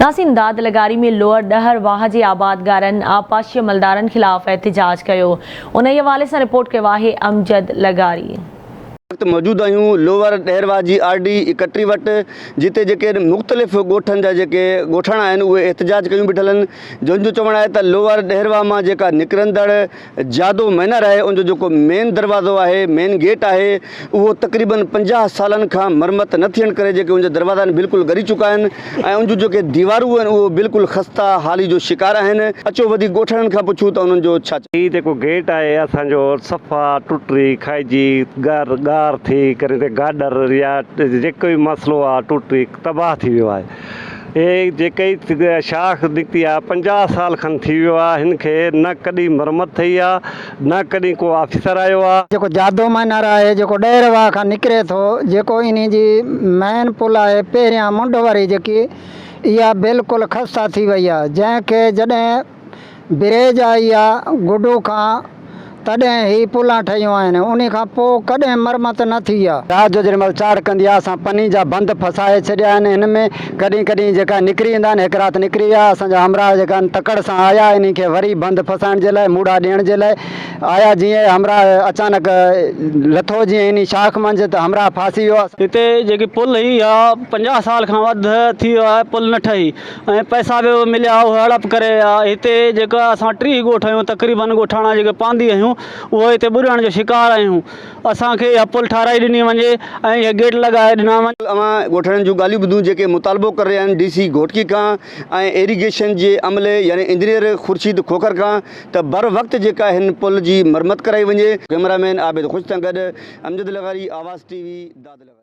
ناسين داد لغاري ۾ لوئر ڏهر واهه جي آبادگارن آبپاشي عملدارن خلاف احتجاج ڪيو. انهي حوالي سان رپورٽ ڪيو آهي امجد لغاري. وقت موجود آهيون لوئر ڏهر واهه جي آر ڊي اڪٽري وٽ جتي جيڪي مختلف ڳوٺن جا جيڪي ڳوٺاڻا آهن اهي احتجاج ڪيون بيٺل آهن جن جو چوڻ آهي ته لوئر ڏهر واهه مان جيڪا نڪرندڙ جادو مينر آهي ان جو جيڪو مين دروازو آهي مين گيٽ آهي اهو تقريبن 50 سالن کان مرمت نه ٿيڻ ڪري جيڪي ان جا دروازا آهن بلڪل ڳري چڪا آهن ۽ ان جون جيڪي ديوارون آهن اهو بلڪل خسته حالي جو شڪار آهن اچو وڌيڪ ڳوٺاڻن کان پڇون ته انهن جو ڇا هي جيڪو گيٽ آهي اسان جو صفا ٽٽي کائجي ڳار ڳار ٿي ڪري تي گاڏر يا جيڪو به مسئلو آهي ٽٽي تباهه ٿي ويو آهي هي جيڪي شاخ نڪتي آ 50 سال کن ٿي ويو آ هن کي نه ڪڏهن مرمت ٿئي آ نه ڪڏهن ڪو آفيسر آيو آ. جيڪو جادو مائنر آهي جيڪو ڏهر واهه کان نڪري ٿو جيڪو انهي جي مين پل آهي پهريان منڍ واري جيڪي اها بلڪل خسته ٿي وئي آ جنهن کي جڏهن بريج آئي آ گڊو کان تڏهن هي پلان ٺهيون آهن انهي کان پوء ڪڏهن مرمت نه ٿي آ. رات جو جيڏي مهل چاڙهه ڪندي آ اسان پني جا بند ڦسائي ڇڏيا آهن هن ۾ ڪڏهن ڪڏهن جيڪا نڪري ايندا آهن هڪ رات نڪري ويا اسان جا همراهه جيڪا آهن تڪڙ سان آيا انهي کي وري بند ڦسائڻ جي لاء موڙها ڏيڻ جي لاء آيا جيئن همراهه اچانڪ لٿو جيئن انهي شاخ منجهه ته همراهه ڦاسي ويو. هتي جيڪي پل هئي اها 50 سال کان وڌ ٿي ويو آهي پل نه ٺهي ۽ پئسا به مليا اهي هڙپ ڪري ويا هتي جيڪا اسان 30 ڳوٺ آهيون تقريبن ڳوٺاڻا جيڪي پانڌي آهيون اهي هتي ٻڏڻ جو شڪار آهيون اسان کي اها پل ٺاهرائي ڏني وڃي ۽ اهي گيٽ لڳائي ڏنا وڃن. اوهان ڳوٺاڻن جون ڳالهيون ٻڌيون جيڪي مطالبو ڪري رهيا آهن ڊي سي گهوٽڪي کان ۽ ايريگيشن جي عملي يعني انجنيئر خورشيد کوکر کان ته بر وقت جيڪا هن پل جي مرمت ڪرائي وڃي. ڪئميرا مين عابد خوش سان گڏ امجد لغاري آواز ٽي وي داد لغاري.